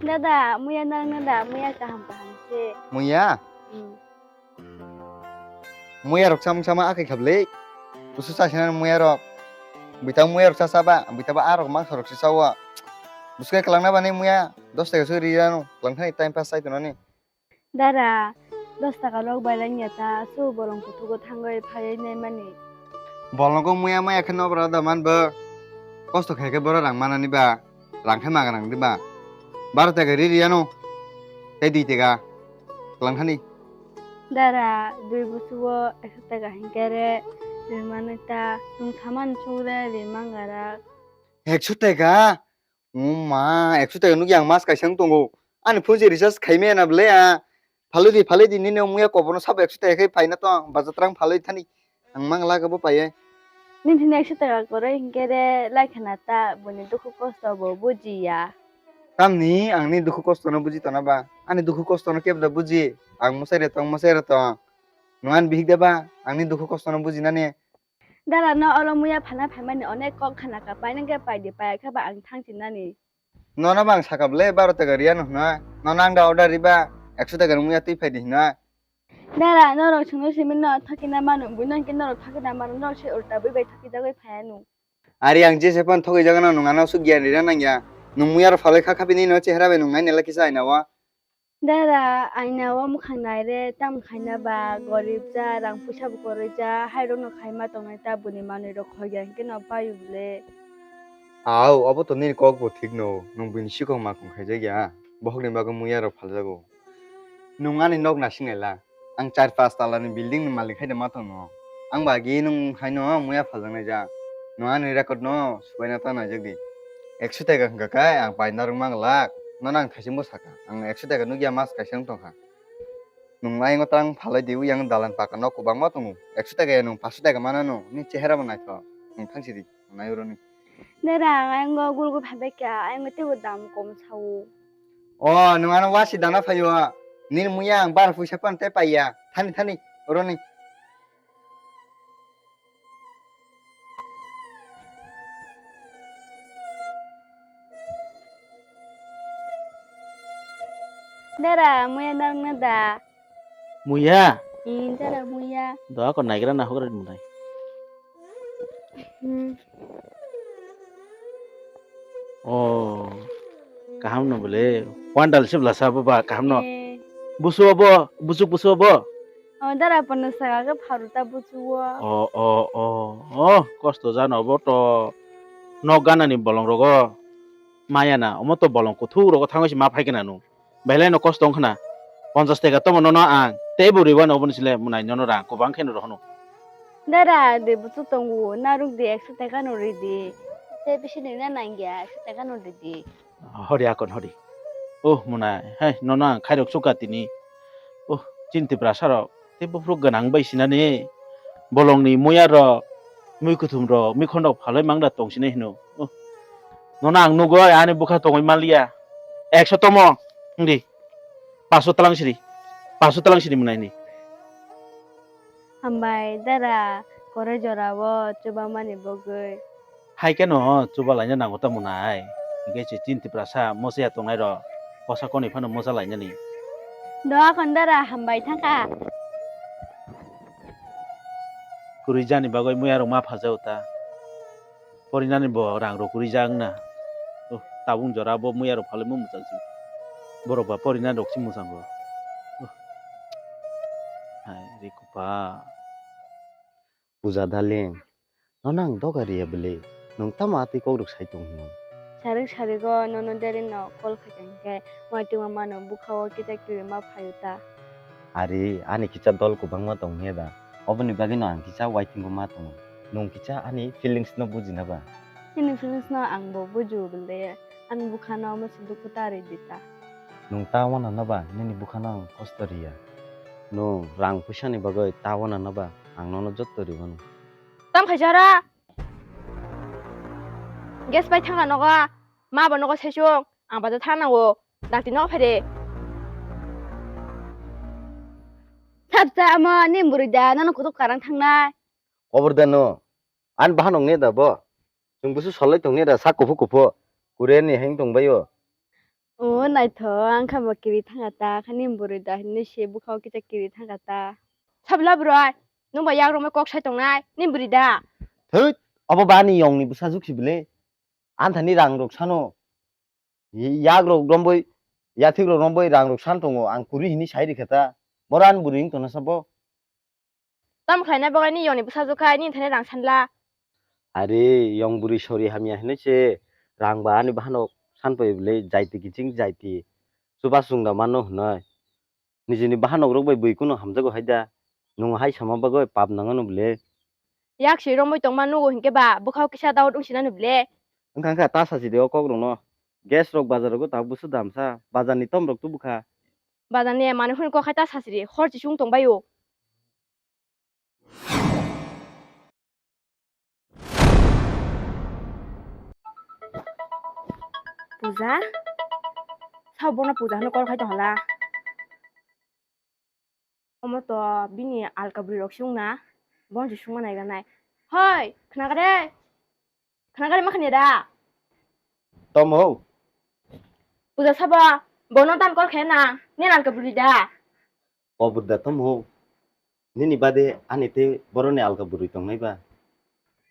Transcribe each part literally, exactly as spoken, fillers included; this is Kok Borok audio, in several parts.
Dada, muya narwkna da, muya kaham kaham se. Muya? Hmm. Muya rok samung sama akai khablei. Busu chasina muya rok. Buitang muya rok chasa ba, buitaba a rok mangsa rok se sao. Busu kai kwlangna bani muya dos taka suri rano, kwlangthani time pass sai tonani. Dara, dos taka rok bai lai ya ta, su bolong kuthugo thangwi phaiwi naimani. Bolongo muya maya khe nobra da man bo. Kosto khai khe bora rang manani ba. Rang khe maga rang di ba. Baro taka ri riyano. Tei dui taka. Kwlangthani. Dara, dui busugo ekso taka hinkhe re ri manwi ta, nwng saman sugre ri mangarak. Ekso taka? Uma, ekso taka nukya ang mas kaisa wng tongo. Ani phone se recharge khaimaya na ble a. Phalwi di, phalwi di, nini muya koborno sabo ekso taka khe phaina tong, bajatrang phalwi thani. Ang mang laga bo paiye. Nini thani ekso taka kwrwi hinkhe re lai khana ta, buini dukhu kosto bo bujiya. Tamni ang ni dukhu kosto no buji tona ba? Ani dukhu kosto no kebda buji. Ang mwsai re tong, mwsai re tong. Nwng ani bihik de ba? Ang ni dukhu kosto no buji nani. Dara no oro muya phalna phaimani onek kok khana ka, painang khe pai di, paiya khe ba ang thang sinani. Nono bang saka ble baro taka riya no hwnwi. Nono ang da order riba ekso taka ni muya twi phai di hwnwi. Dara norok chwngno simi no thokina mano, buino hwnkhe norok thokina mano, norok se ulta bui bai thokijagwi phaiya no. Ari ang jese pan thokijagano nwng ano aswk giyan rina nangya. Nwng muya rok phalwi kha kha bini no chehra bai nwng naina la kisa aina o. Dara, aina o mwkhang nai re, tamo khaina ba, gorib ja, rang puisa bo kwrwi ja, hai rokno khaima tongnai ta, buini manwi rok khoi ya hwnkhe no paio bwle. Au, obo to nini kok bo thik no, nwng buini sikok ma kung khaijak ya, bohok ni bagwi muya rok phaljago. Nwng ani nok nasingnai la, ang char pas tala ni building ni malik hai da ma tong no. Ang ba agi nwng hai no muya phaljaknai ja, nwng ani record no subaina ta naijak di. Ekso taka hwnkha khe ang pai narwk mang lak, nono ang thaiching bo saka. Ang ekso taka nukya mas kaisa wng tongkha. Nwng ayang o tang phalai di, uyang dalan paka nok kwbangma tongo. Ekso taka ya nwng paanch taka mana no, ni chehera bo naithok. Nwng thang sidi, nai oro ni. Dara, ang ayang o gul gul phai bai kha, ayang o teibo dam kom sao. O, nwng ano wasi dana phaio. Nini muya ang bar puisa pan tei paiya. Thani, thani, oro ni. Dara, muya narwkna da? Muya? Hmm, dara, muya. Doa ko naigra na hogra di munai. Hmm. Oh, kaham no bole. Wandal se bwlasa bo ba kaham no. Eh. Busu obo, busuk busu obo. O dara pono saka khe pharu ta busu o. Oh, oh, oh, oh, kosto jano obo to. Nok gana ni bolong rogo. Maya na, omo to bolong kuthuk rogo thango si ma phai kana no. Belai no kosto wngkha na. Ponchas taka tomo nono ang. Tei bo riwano oboni sile munai nono rang kwbang khe no rohorno. Dara, de buchuk tongo, narwk de ekso taka no ridi. Tei bisi nina nangya, ekso taka no ridi. Hori akon hori. Oh, munai, hai, nono ang khairok suka tini. Oh, chini Tiprasa rok. Tei buphuru gwnang bai sinani bolongni muya rok, mui kuthum rok, mui khondok phalwi mangda tong sinai hino. Oh. Nono ang nugwi ani bwkha tongwi manliya. Ekso tomo wngdi. Paso talang siri. Paso talang siri mwnai ni. Hambai dara, koroi jora o chubamani bagwi. Hai khe no chuba laina nango ta mwnai. Hingke se chini Tiprasa mochaya tongnai rok kosa konwi phano mocha lainani. Doa khon dara hambai thangkha. Kwrwi jani bagwi muya rok ma phajago ta. Porinani bo rang rok kwrwi jak wngna. Oh, tabung jora bo muya rok phalwi mung mwchang si. Borok ba porinani rok si mwchang bo. Oh. Hai ri kupa. Puja darling, nono ang doga riya bwle, nwng tamo atwi kokrok sai tong hino? Sarik sarigo nono derino call khaikha hinkhe, waitwma mano bwkhao kisa kiui ma phaio ta. Ari, ani kisa dol kwbangma tong hiya da, oboni bagwino ang kisa waitingbo ma tongo. Nwng kisa ani feelings no bujina ba? Nini feelings no ang bo bujio bwle, ani bwkhano omo se dukhu ta rwi di ta. Nwng ta wanano ba nini bwkhano ang kosto riya? Nwng rang puisani bagwi ta wanano ba ang nono jotto rwmano. Tam khaisa ra. Gas pai thangna nogo. Ma bo nogo sesung. Ang baja thang nango. Dakti nogo phaide. Thapsa amo ni bwrwi da nono kutuk karang thangnai. Kobor da no. An bahan ong ne da bo. Chwng busu solai tong ne da sak kuphuk kuphuk. Kure ni heng tong bai o. O naitho, ang kha bo kiri thangkha ta, kha nini bwrwi da hinwi se bwkhao kisa kiri thangkha ta. Sabla bwrwi, nwng bo yak romwi kok sai tongnai, nini bwrwi da? Thut, obo ba ani yongni bwsajwk si bwle. Anthani rang rok sano. Yak rok romwi, yathik rok romwi rang rok san tongo, ang kwrwi hinwi sai rikha ta. Boro ani bwrwi wng tongna sabo. Tamo khlaina bagwi ni yongni bwsajwk khai nini thani rang sanla? Are, yong bwrwi sori hamya hinwi se rang ba ani bahanok san pai bwle, jaiti kiching jaiti. Chuba chwng da mano hwnwi. Nijini bahanok rok bai bui kunu hamjago hai da. Nwng hai sama bagwi pap nangano bwle. Yak si romwi tongma nugo hinkhe ba bwkhao kisa daot wng sinani bwle. Wngkha wngkha ta sachi de o kok rokno. Gas rok bazar rogo tabuk busu damsa. Bazar ni tom rok tubukha. Bazar ni manwi hwnwi kok hai ta sachi de, hor chisung tong bai o. Puja? Sao bono Puja hwnwi call khai tong hala? Omo to bini alka bwrwi rok se wngna, bono se sungma naiganai. Hoi, khna kha de? Khna kha de ma khanya da? Tomo. Puja sabo, bono dan call khai na, nini alka bwrwi da? O buddha tomo. Nini bade ani tei boroni alka bwrwi tongnai ba?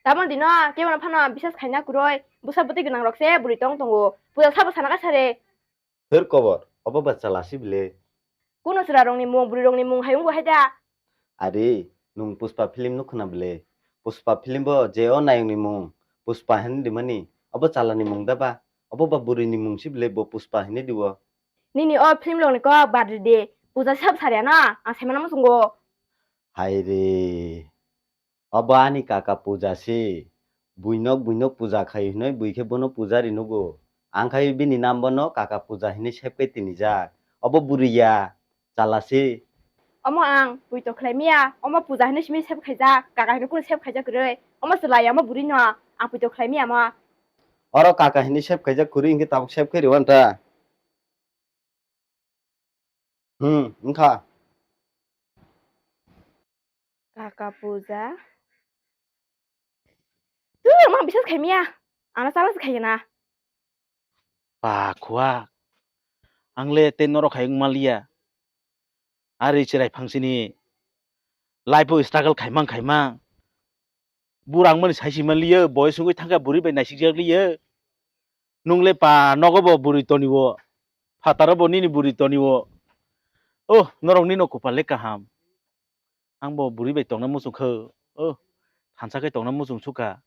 Tamoni dino kebono phano bisas khaina kwrwi, bwsa bwtwi gwnang rok se bwrwi tong tongo. Puja sabo sana kha sare. Her kobor, obo ba chala si bile. Kuno chwra rokni mung, bwrwi rokni mung hai wngbo hai da? Ari, nwng Pushpa film nuk khna bile? Pushpa film bo je o nayokni mung, Pushpa hinwi rimani, obo chalani mung da ba? Obo ba bwrwini mung si bile bo Pushpa hinwi rio? Nini o film rokni kok bad ridi, Puja sabo sariya no, ang saimano muchungo. Hai re, obo ani kaka Puja se. Buinok buinok puja khai hinwi bui khe bono pujari nugo. Ang khai bini nam bono kaka Puja hinwi sep kai tinijak. Obo bwrwi ya, chala se. Omo ang puito khlai miya, omo Puja hinwi simi sep khaijak, kaka hinwi kunu sep khaijak kwrwi. Omo chwla ya, omo bwrwi no, ang puito khlai miya mo. Oro kaka hinwi sep khaijak kwrwi hinkhe tabuk sep khai rw anta. Hmm, wngkha. Kaka Puja. Tu, ma bisas khai miya. Ana chala se khai na. Pa khua. Ang le tei norok khai wng maliya. Ari chirai phangsini. Life o struggle khaimang khaimang. Burang mani sai si manliya, boyes wngwi thangkha bwrwi bai naisik jak liya. Nung le pa nogo bo bwrwi toniwo, phataro bo nini bwrwi toniwo. Oh, norok nino kopal le kaham. Ang bo bwrwi bai tongna muchung kho. Oh, thansa khe tongna muchung sukha.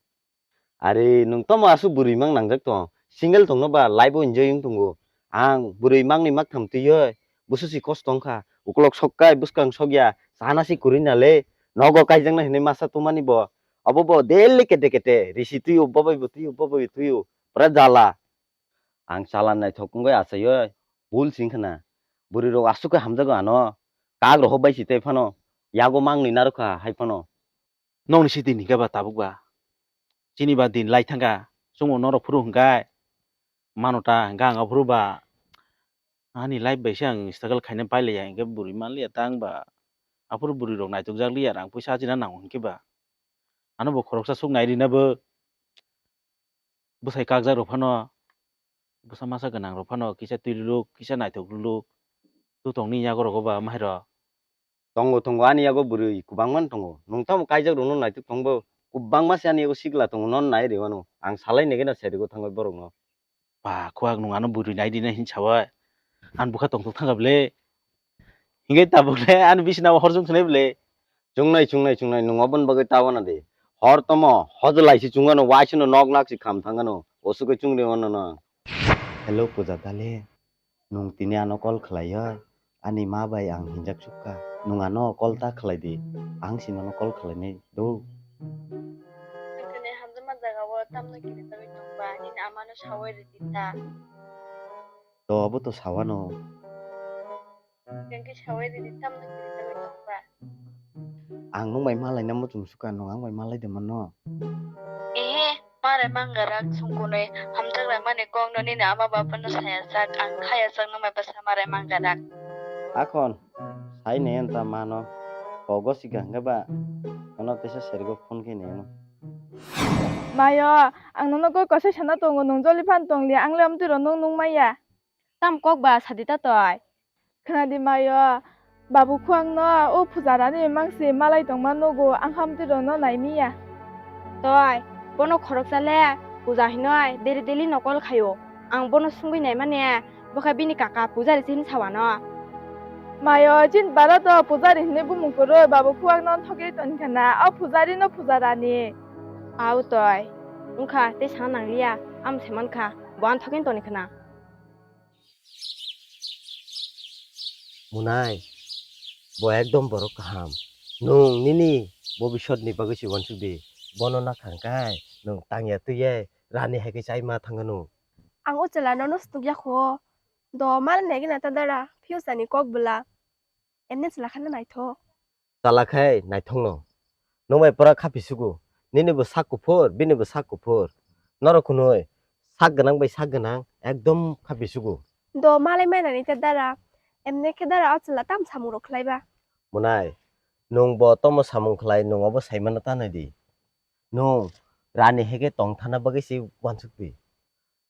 Are, nung tomo aswk bwrwi mang nangjak tong? Single tongno ba life o enjoy wng tongo. Ang bwrwi mangni maktham twiwi busu si kosto wngkha. Ukolok sok kai bwskang sokya, sana si kwrwi na le. Nogo kaijakna hinwi masa tumani bo. Abo bo daily kete kete risi twiyo, bobai bo twiyo, bobai bo twiyo. Pura jala. Ang chala naithok wngwi achaiwi bul sing khna. Bwrwi rok aswk khe hamjago ano. Kak rok bai si tei phano. Yago mangni narwkha hai phano. Nokni siti ni khe ba tabuk ba. Chini ba din lai thangkha. Chwngno norok phuru hwnkhe. Mano ta hwnkhe ang aphuru ba. Ani life bai se ang struggle khaina pai laiya, hinkhe bwrwi man liya ta ang ba. Aphuru bwrwi rok naithok jak liya, rang puisa achina nango hinkhe ba. Ano bo khoroksa suk nai rina bo. Bwsai kakjak rok phano, bwsa masa gwnang rok phano kisa twi luluk, kisa naithok luluk. Tutong ni yago rogo ba mahai rok. Tongo, tongo, ani yago bwrwi kwbangma tongo. Nwng tamo kaijak rokno naitwk tongbo? Kwbangma se ani yago sikla tongo, nono nai rwmano. Ang salai nai gana serego thangwi borokno. Ba, khuak nwng ano bwrwi nai rina hin sawi. Ang bwkha tongthok thangkha bwle. Hinkhe tabuk le ani bisina o hor chwng thwnai bwle. Chwngnai, chwngnai, chwngnai, nwng oboni bagwi ta wana de. Hor tomo, hojlai se chwng ano, waisano nok nak se kham thang ano. Osugwi chwng rwmano no. Hello, Puja dale. Nwng tini ano call khlaiwi, ani ma bai ang hinjak sukha. Nwng ano call ta khlai di, ang se nono call khlainai do. Nwng tini hamjakma jagao tamno kiri tangwi tongba, nini amano sawi ridi ta. To, abo to sawano. Nwng khe sawi ridi, tamno kiri tangwi tongba. Ang nwng bai malaina muchung sukha, nwng ang bai malai de mano. Ehe, marai manggarak sungkunwi hamjaknai mani kokno nini ama bapano sayajak, ang khayajak nwng bai bwsa marai manggarak. Akhon, sai ne enta mano, kogo sika hwnkhe ba, ano teisa sergo phone khe neno. Mayo, ang nono kok kosai sana tongo, nwng joli phan tongli, ang le amtwi rw nwng nung maya. Tam kok ba sadi ta toi. Khwnadi mayo, babu khuangno o pujarani mangsi malai tongma nugo, ang hamtwi rwno naimiya. Toi, bono khoroksa le puja hinoi daily daily nokol khaio. Ang bono sungwi naimani, bokha bini kaka pujari se hini sawano. Mayo, chini bara to pujari hinwi bumung kwrwi, babu khuangno thogwi toni khana, o pujari no pujarani. Au toi, wngkha tei sana nangliya, am se mankha, bo ang thogwi toni khana. Munai, bo ekdom borok kaham. Nwng nini bobiswt ni bagwi se uansuk di. Bono nakha hwnkhe nwng tangya twi ye rani hai khe chai ma thangano. Ang o chwla nono swnukya kho. Do mal negi na ta dara, future ni kok bwla. Emne chwla khana naithok. Chala khai naithokno. Nwng bai pura kha pisugo. Nini bo sak kuphur, bini bo sak kuphur. Norok kwnwi sak gwnang bai sak gwnang ekdom kha pisugo. Do malai mai nani te dara. Emne khe dara o chwla tam samung rok khlai ba. Munai, nwng bo tomo samung khlai, nwng obo sai mano ta nai di. Nwng rani hege tong thana bagwi se uansuk di.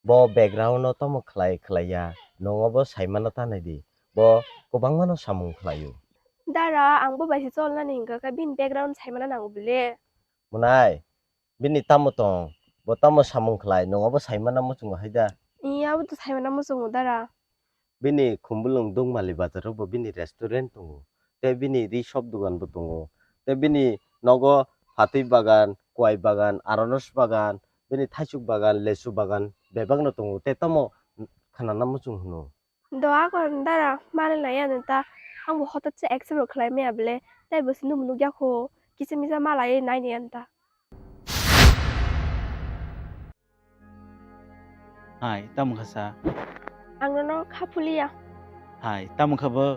Bo background o tomo khlai khlai ya, nwng obo sai mano ta nai di. Bo kwbangma no samung khlai o. Dara, ang bo bai se cholnani hingka khe bini background sai mana nango bile. Munai, bini tamo tong, bo tamo samung khlai, nwng obo sai mana muchungo hai da. Iya, abo to sai mana muchungo dara. Bini Khumulwng Dukmali bazaro bo bini restaurant tongo, tei bini ri shop dogan bo tongo, tei bini nogo phatwi bagan, kwai bagan, anaros bagan, bini thaichuk bagan, lesu bagan bebak no tongo, tei tamo khana na muchung hwno. Do akon dara mali nai ano ta, ang bo hotat se accept rok khlai maya bele, tei bo se nung nukya kho, kisa misa malai nai ni ano ta. Hai, tamo kha sa? Ang nono kha phuliya. Hai, tamo kha bo?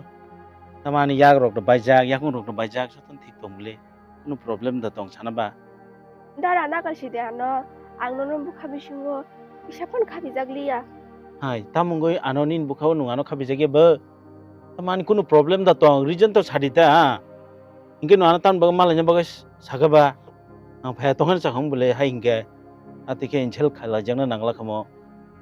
Tamo ani yak rok rw baijak, yakung rok rw baijak, jotono thik tong bwle. Kunu problem da tong sana ba? Dara nakal si de ano, ang nono bwkha bisingo kisa phano kha bijak liya. Hai, tamo wngwi ano nini bwkha o nwng ano kha bijak ya bo? Tamo ani kunu problem da tong, reason to sadi ta, ha? Hinkhe nwng ano tamni bagwi malaina bagwi sakha ba? Ang phaiya tongkhani chakha wng bwle hai hinkhe. Atwi khe insult khlaijakna nangla kha mo.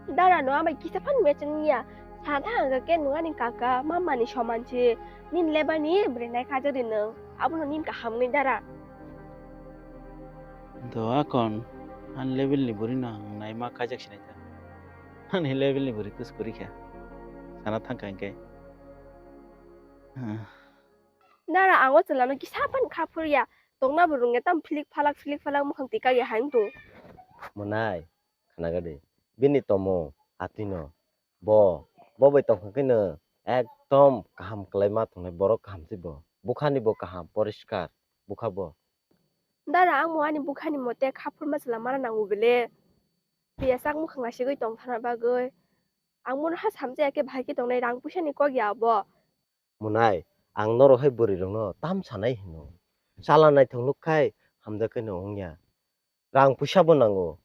Dara no amai kisa phan mechang ya. Sana hangka khe nwng ani kaka mama ni soman se. Nin lebani bwrwi nai kha jodi nwng. Abono nin kaham wngnai dara. Do akon ani level ni bwrwi no ang naima kaijak sinai ta. Ani level ni bwrwi kus kwrwi kha. Sana thangkha hinkhe. Dara, ang o chwla no kisa phan kha phuru ya. Tongna bo rwngya, tam philik phalak, philik phalak, mukhang twi kagwi hai wng tong. Monai, khna gadi. Bini tomung atwi no. Bo, bo bai tongkha khe no ekdom kaham kwlai ma tongnai, borok kaham se bo. Bwkha ni bo kaham, poriskar, bwkha bo. Dara, ang bo ani bwkha ni mote kha phurma chwla mana nango bele. Piya sak mukhang nasigwi tong thana bagwi. Ang bono ha samjaya khe bahai khe tongnai, rang puisa ni kok ya bo. Monai, ang norok hai bwrwi rokno tam sanai hino. Chala naithok nuk khai hamjak khe no wngya. Rang puisa bo nango.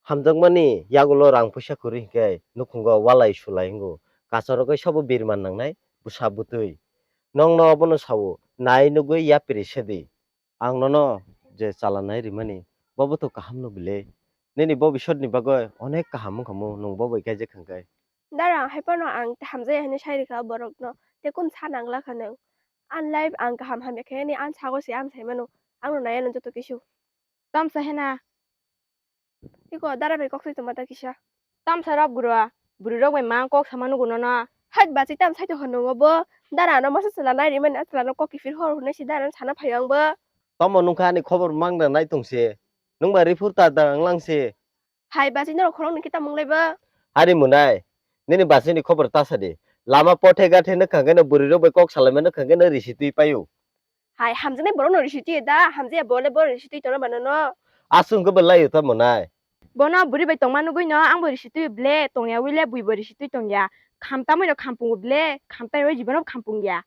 Hamjakmani yagulo rang puisa kwrwi hinkhe nukhungo walai sulai wngo. Kacharo kaisa bo birman nangnai bwsa bwtwi. Nokno obono sao, nai nugwi yapri sedi. Ang nono je chalanai rimani, bobo to kaham no bile. Nini bobisot ni bagwi onek kaham wngkha mo, nwng bo bai kaijak kha hwnkhe. Dara, hai phano ang hamjaya hinwi sai rikha borokno, tei kunu sa nangla kha nwng. Ani life ang kaham hamya khe ani ani sago se ang sai mano, ang no nai ano joto kisu. Tamsa hena. Iko dara bai kok sai tongma ta kisa. Tamsa rap guro, bwrwi rok bai mang kok sama nugo nono. Hai bachai tam sai tongkha nungo bo, dara ano masa chwla nai rimani, a chwla no kok kiphil hor hwnwi si dara ano sana phaio ang bo. Tamo nungkha ani khobor mang da nai tong se, nung bai reporter da wng lang se. Hai bachai norok khoroknwi khe tamo wng lai bo. Hari Monai, nini bachai ni khobor ta sa di, lama pothe gathe nukha khe no bwrwi rok bai kok salaima nukha khe no risi twi paio. Hai, hamjaknai borokno risi twi da, hamjakya bo le bo risi twi tongna mano no. Aswk hwnkhe bo laio ta Monai. Bono bwrwi bai tongma nugwi no, ang bo risi twi ble tongya wi le bui bo risi twi tongya. Kham tamwi no kham pungo ble, kham tamwi jibono kham pungya.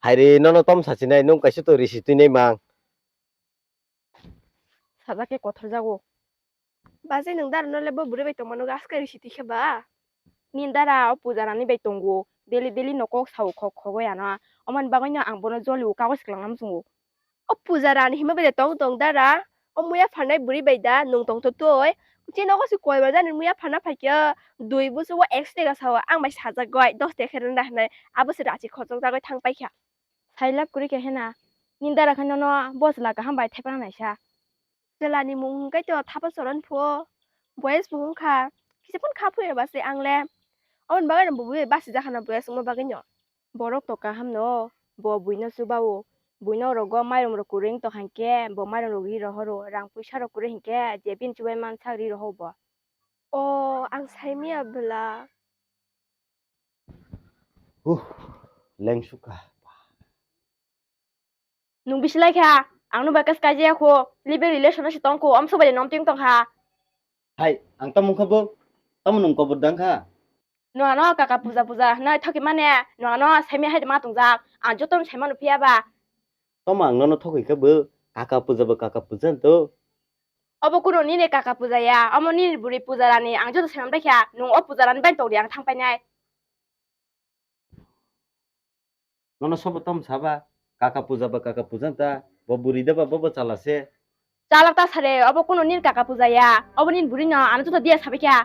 Hai re, nono tom sachinai, nwng kaisa to risi twi nai mang. Sajak khe kothor jago. Bachai nwng dara no le bo bwrwi bai tongma nugwi aska risi twi khe ba? Nini dara o puja rani bai tongo, daily daily no kok sao khok khogoi ano. Omoni bagwi no ang bono joli o kagoj kwlangna muchungo. O puja rani hima bai da tong tong dara, o muya pharnai bwrwi bai da nwng tong to twi, Chini nogo se koibar jani muya phana phaikhe dui busugo ek teka sao ang bai sajak goi dos teka khe rwna hinai abo se rachi khojok jagoi thang paikha. Sailab kwrwi khe hena nini dara khe nono bo chwla kaham bai thepana naisa. Chwlani mung hwnkhe to thapa choron phuo boyes bo wngkha kisa phano kha phuya ba se ang le. Aboni bagwi no bo bai basi jakhana boyes wngma bagwi no. Borok to kaham no, bo buino chuba-o. Buino rogo mairum rok kwrwi wng tong kha hinkhe bo mairum rok ri rohoro, rang puisa rok kwrwi hinkhe je bini chubai mansak ri roho bo. O, ang saimaya bwla. Huh, lengsukha. Nwng bisi lai kha, ang no bai kas kaijaya kho, living relation no se tong kho, om sobai nom ting tong kha. Hai, ang tamo wngkha bo, tamo nwng kobor dang kha? Nwng ano kaka puja puja hwnwi thokhi mane, nwng ano saimya hai ma tongjak, ang joto no saimano phiya ba. Tamo ang nono thokhi kha bo, kaka puja bo kaka puja to. Obo kuno nini kaka puja ya, omo nini bwrwi puja rani, ang joto saimano bai kha, nwng o puja rani bai tong di, ang thang painai. Nono sobo tamo saba, kaka puja ba kaka puja ta, bo bwrwi da ba bo bo chala se. Chala ta sare, obo kuno nini kaka puja ya, obo nini bwrwi no, ano joto diya sabai kha.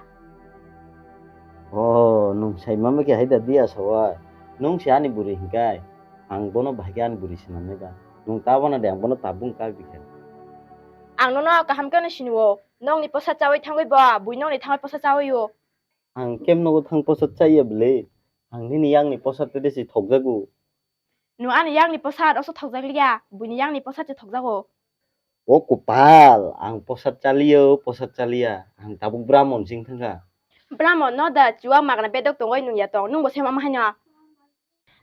O, nwng sai mama khe hai da diya sawa, nwng se ani bwrwi hinkai, ang bono bahai khe ani bwrwi swnam nai ba, nwng ta wana de ang bono tabung kak di kha. Ang nono kaham khe no sini o, nokni posa chawi thangwi bo, bui nokni thangwi posa chawi o. Ang kem nogo thang posa chaya bwle. Ang nini yakni posa tede se thokjago. Nwng ani yakni posa oso thokjak liya, buini yakni posa se thokjago. O kopal, ang posa chaliya, o posa chaliya. Ang tabuk Brahmon sing thangkha. Brahmon no da chuwa magna bedok tongoi nungya tong, nung bo sema ma haino.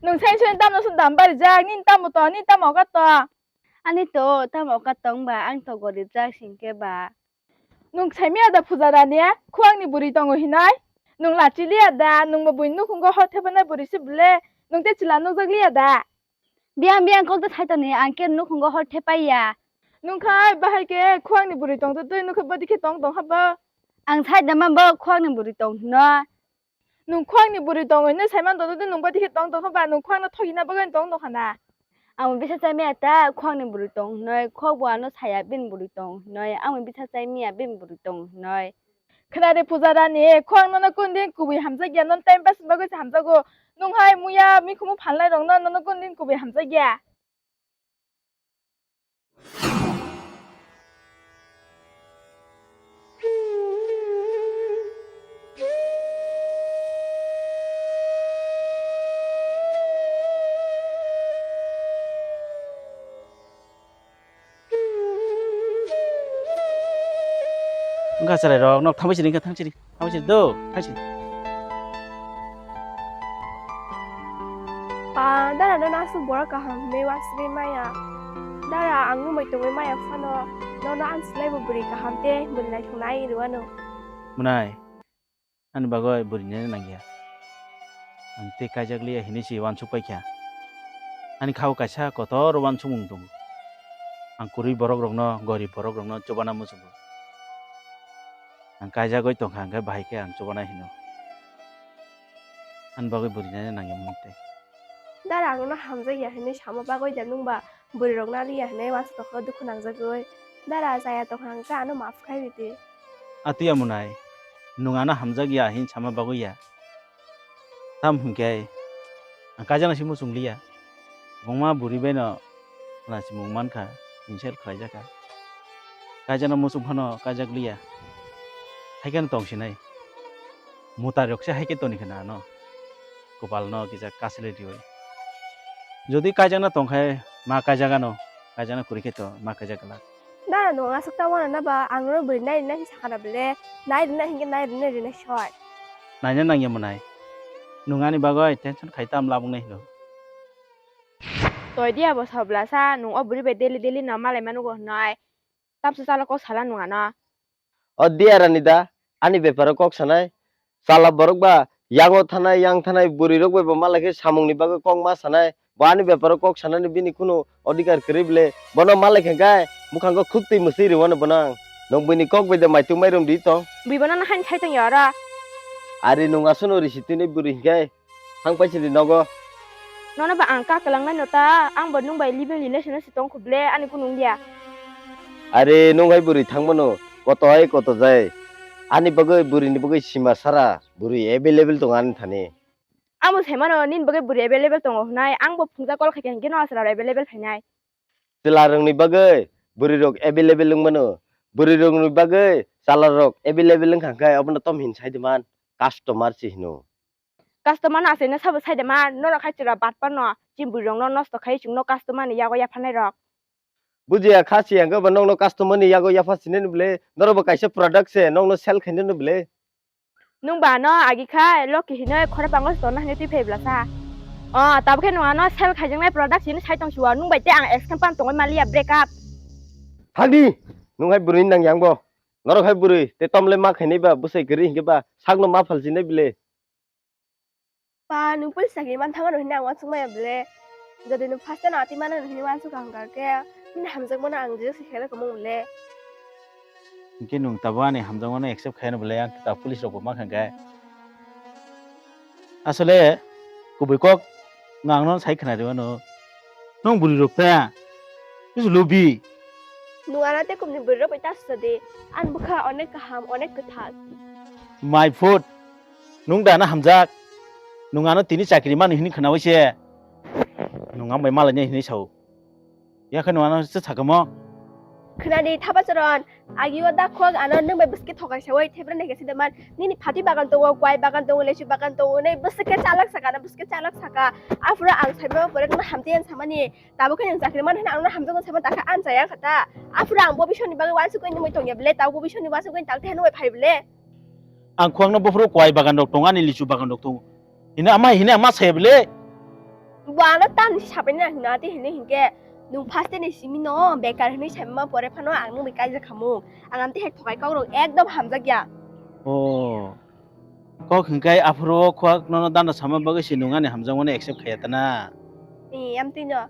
Nwng sain sain tamno swn dam barijak, nini tamo to, nini tamo okat to? Ani to, tamo okat tong ba, ang to gorip jak singke ba. Nwng saimaya da puja rani, khuangni bwrwi tongo hinai? Nwng lachi liya da, nwng bo buini nukhungo hor thepanai bwrwi se bwle, nwng tei chwla nukjak liya da? Biyang biyang kok ta sai toni, ang khe nukhungo hor thepaiya. Nwng khai bahai khe khuangni bwrwi tong twi, nwng khe bwdikhe tong tong habo? Ang sai da ma bo khuangni bwrwi tong hino. Nwng khuangni bwrwi tongo hinwi saiman tongtwtwi nwng bwdikhe tong tong hwnba nwng khuangno thokina bagwi tong tong khana? Ang bisa chai maya ta khuangni bwrwi tong hinwi, khok bo ano saya bini bwrwi tong hinwi, ang bisa chai maya bini bwrwi tong hinwi. Khna de puja rani, khuang nono kundin kubui hamjakya, nono time pass bagwi se hamjago. Nwng hai muya mikhumu phalnai rokno nono kundin kubui hamjakya. Wngkha chwrairok, nok thangbai sini, wngkha thang sini, thangbai sini, do, thang sini. Pa, dara no aswk borok kaham hinwi uansugwi maya. Dara ang nwng bai tongwi maya phano, nono ang swlaibo bwrwi kaham tei bwrwi naithok nai rwano. Mwnai. Ani bagwi bwrwini nangya. Ang tei kaijak liya hinwi se uansuk paikha. Ani khao kaisa kotor uansukmung tongo. Ang kwrwi borokrokno, gorip borokrokno chubana muchungo. Ang kaijagwi tongkha, hwnkhe bahai khe ang chubana hino. Ani bagwi bwrwini nangya mung tei. Dara, ang nono hamjakya hinwi sama bagwi da nwng ba bwrwirok naliya hinwi uansuk tongkha dukhu nangjagwi. Dara, chaya tongkha hwnkhe ano maaf khai ridi. Atwi amonai, nwng ano hamjakya hinwi sama bagwi ya. Tamo hwnkhe ang kaijakno se muchung liya. Kwbangma bwrwi baino khwnasimung mankha, insult khlaijakha. Kaijakno muchung phano kaijak liya. Haikheno tongsinai. Mutarokse hai khe toni khna ano. Kopalno kisa kasilai riwi. Jodi kaijakna tongkhe ma kaijak ano, kaijakna kwrwi khe to ma kaijak glak. Dara nwng aswk ta wana na ba, ang nono bwrwi nai rwna hinwi sakha na bwle, nai rwna hinkhe nai rwna rwna soi. Naina nangya mwnai. Nwng ani bagwi tension khai tam labwknai hino. Toi diya bo soblasa, nwng o bwrwi bai daily daily no malai manugo hinoi. Tamsa chalo kok sala nwng ano. O diya rani da, ani beparo kok sanai. Chala borok ba yango thanai, yang thanai, bwrwi rok bai bo malai khe samung ni bagwi kok ma sanai. Bo ani beparo kok sanani bini kunu odhikar kwrwi bwle. Bono malai khe khe mwkhango khuk twi mwswi rwmano bono ang. Nwng buini kok bai de maitung mairum ri tong. Bui bono nakhani sai tongya oro. Ari nwng aswkno risi twini bwrwi hinkhe. Thang paisidi nogo. Nono ba ang kak kwlangnai no ta, ang bo nwng bai living relation o se tong kho ble, ani kunu wngya. Are nwng hai bwrwi thangmano, koto hai koto jai. Ani bagwi bwrwini bagwi sima sara bwrwi available tongo ani thani. Amo sai mano nini bagwi bwrwi available tongo hwnai, ang bo phungjak call khaikha hinkhe no aswraro available phainai. Chwlarokni bagwi bwrwirok available wng mano, bwrwirokni bagwi chwlarok available wngkha khe obono tom hin sai de man, customer se hino. Customer no achaino sabo sai de man, norok hai chwla batpar no, chini bwrwirok no nosto khai chwngno customer ni yago yapharnai rok. Bujiya kha si ang ba nokno customer ni yago yapha sinani bwle, norok bo kaisa product se nokno sell khainani bwle. Nwng ba ano agi kha loki hinwi khorokpango se tonna hinwi twi phai bwlasa. O, tabukhe nwng ano sell khaijaknai product hinwi sai tong siwa, nwng bai tei ang action pan tongwi maliya break up. Thangdi, nwng hai bwrwini nang yang bo. Norok hai bwrwi tei tomle ma khainai ba, bwsai kwrwi hinkhe ba sakno ma phalsinai bwle. Pa, nwng police chakri man thangano hinwi ang uansuk maya bwle. Jodi nwng first time atwi mano hinwi uansuk ang kha khe, nini hamjakmano ang jesa se khe rw khamung bwle. Hinkhe nwng tabuk ani hamjakmano accept khaiyano bwle, ang ta police rokbo ma kha khe. Asole kubui kok no ang no sai khna rw mano. Nwng bwrwi rok ta, bisi lubi. Nwng ano tei kumni bwrwi rok bai ta sadi. Ani bwkha onek kaham, onek kwthar. My foot. Nwng da na hamjak? Nwng ano tini chakri mano hinwi khnawi se. Nwng ang bai malaina hinwi sao. Yakhe nwng ano se sakamo. Khwnadi Thapacharan, agi o da khok ano nwng bai bwswk thokai sawi thebra naikhe sida man. Nini phatwi bagan tongo, kwai bagan tongo, lechu bagan tongo, nei bwswk khe chalak saka na bwswk khe chalak saka. Aphuru ang saima pore nwng hamjak yang samani. Tabuk khe nwng chakri man hwnwi ang no hamjakgo saima takha ang chaya kha ta. Aphuru ang bo bisoni bagwi uansukgwi nungwi tongya bwle, tabuk bo bisoni uansukgwi tak tei nungwi phai bwle. Ang khwangno buphuru kwai bagan rok tongo, ani lichu bagan rok tongo. Hino ama hino ama saya bwle. Bo ano tamni sapai na hino ati hino hinkhe nwng first ni simi no bekar hwnwi saima pore phano ang nungwi kaijak khamung. Ang amtwi hai thokai kok rok ekdom hamjakya. Oh. Kok hwnkhe aphuru o khwak nono dana sama bagwi se nwng ani hamjakmano accept khaiya tana? Ee, amtwino.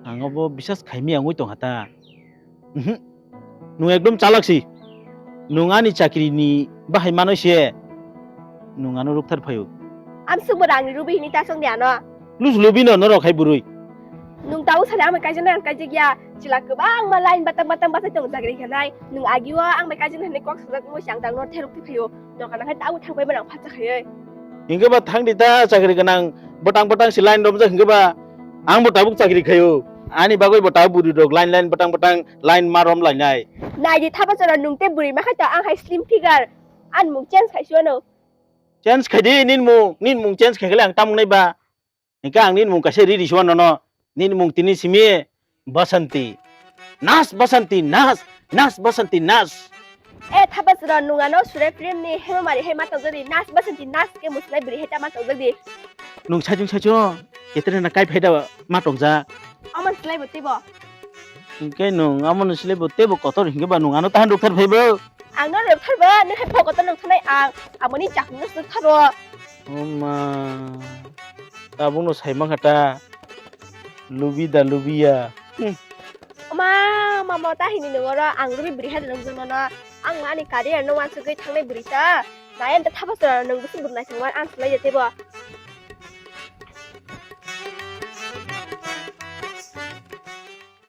Ang obo bisas khaimaya wngwi tongkha ta? Mhm. Nwng ekdom chalak si. Nwng ani chakri ni bahai manwi se nwng ano rukthar phaio. Amsukbo rangni rubi hini ta chwng de ano. Lus lubi no norok hai bwrwi. Nwng tabuk sani ang bai kaijaknai ang kaijakya. Chwla kwbangma line batang batang bachai tongo chakri khanai. Nwng agio ang bai kaijaknai hinwi kok sajak wngwi se ang tangno therok twi phaio. Nokha nang khai tabuk thang pai mano ang phatsa khaiwi. Hinkhe ba thang di ta chakri gwnang bwtang bwtang se line romjak hinkhe ba ang bo tabuk chakri khaio. Ani bagwi bo tabuk bwrwi rok line line bwtang bwtang line ma rom lainai. Nai di Thapacharan nwng tei bwrwi ma khai to ang hai slim figure. Ani mung change khai suano. Change khai di nini mung, nini mung change khai khe le ang tamung nai ba. Hinkhe ang nini mung kaisa riri suan nono, nini mung tini simi Basanti. Nas Basanti, nas, nas Basanti, nas. Eh, Thapacharan, nwng ano Surya film ni Hemamari hai ma tongjak di, nas Basanti, nas ke muslai bwrwi hai ta ma tongjak di. Nwng saichung saichung, ketre na kai phaida ma tongjak. Omo slai bo teibo. Hinkhe nwng amo ni slai bo teibo kotor hinkhe ba nwng ano tahan rukthar phaibo. Ang no rwktharba, nini hai phokoto nungthanai ang, aboni chakmung no swktharbo. Oma, tabukno sai mankha ta, lubi da lubiya. Hmm. Oma, mama ta hini nungoro, ang rubi bwrwi hai nungjak nono, ang ani career no wansugwi thangnai bwrwi ta, nai anta Thapacharan nung bwswk bwrwi naisingma ang swlai ya teibo.